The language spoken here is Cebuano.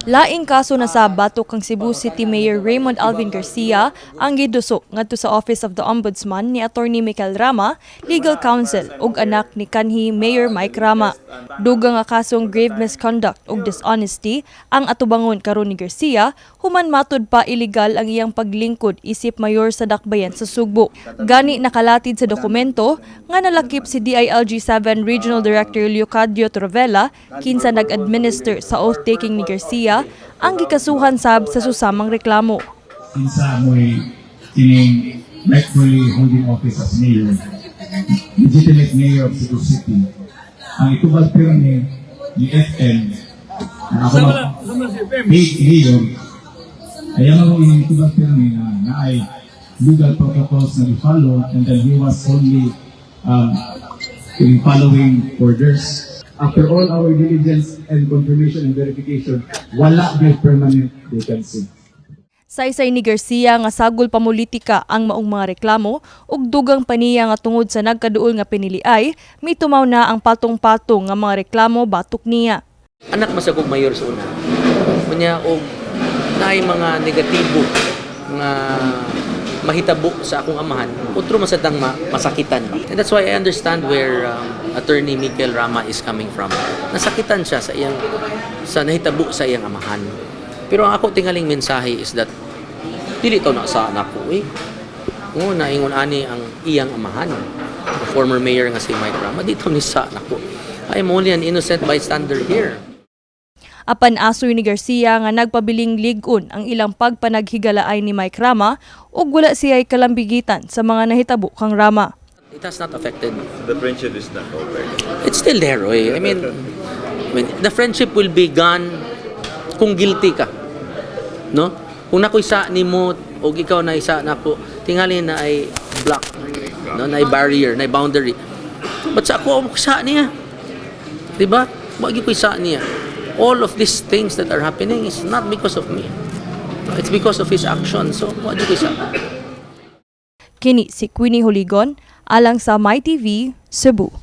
Laing kaso na sa batok kang Cebu City Mayor Raymond Alvin Garcia ang giduso ngadto sa Office of the Ombudsman ni Attorney Michael Rama, legal counsel ug anak ni kanhi Mayor Mike Rama. Dugang nga kasong grave misconduct ug dishonesty ang atubangon karon ni Garcia human matud pa illegal ang iyang paglingkod isip mayor sa Dakbayan sa Sugbo. Gani nakalatid sa dokumento nga nalakip si DILG 7 Regional Director Leocadio Trovela, kinsa nag-administer sa oath-taking ni Garcia, ang gikasuhan sab sa susamang reklamo. Kinsa mo'y kining rightfully holding office as mayor, legitimate mayor of Cebu City. Ang itubag pero ni FM, na ako paid mayor, kaya nga mo itubag pero ni na naay legal protocols na i-follow and then he was only in following orders. After all our diligence and confirmation and verification, wala may permanent vacancy. Saysay ni Garcia nga sagol pamulitika ang maong mga reklamo ug dugang paniya nga tungod sa nagkaduol nga piniliay, mitumaw na ang patong-patong nga mga reklamo batok niya. Anak man sa kong mayor sa una. Unya og naay mga negatibo nga mahitabo sa akong amahan, otro man sad ang masakitan ba. And that's why I understand where Attorney Michael Rama is coming from. Nasakitan siya sa nahitabo sa iyang amahan. Pero ang ako tingaling mensahe is that dili to na sa anak ko eh. Ngo naingon ani ang iyang amahan, the former mayor nga si Mike Rama, dito ni sa nako. I am only an innocent bystander here. Apan asoy ni Garcia nga nagpabiling lig-on ang ilang pagpanaghigalaay ni Mike Rama ug wala siya'y kalambigitan sa mga nahitabo kang Rama. It has not affected. The friendship is not over. It's still there, oy. I mean, the friendship will be gone kung guilty ka. No? Kung nakoy sa nimo og ikaw na isa nako, tingali naay block, no, naay barrier, naay boundary. But sa ako, ako sa niya. 'Di ba? Wa gyud ko'y sa niya. All of these things that are happening is not because of me. It's because of his actions. So, wa gyud ko'y sa. Kini si Queenie Holigon alang sa MyTV, Cebu.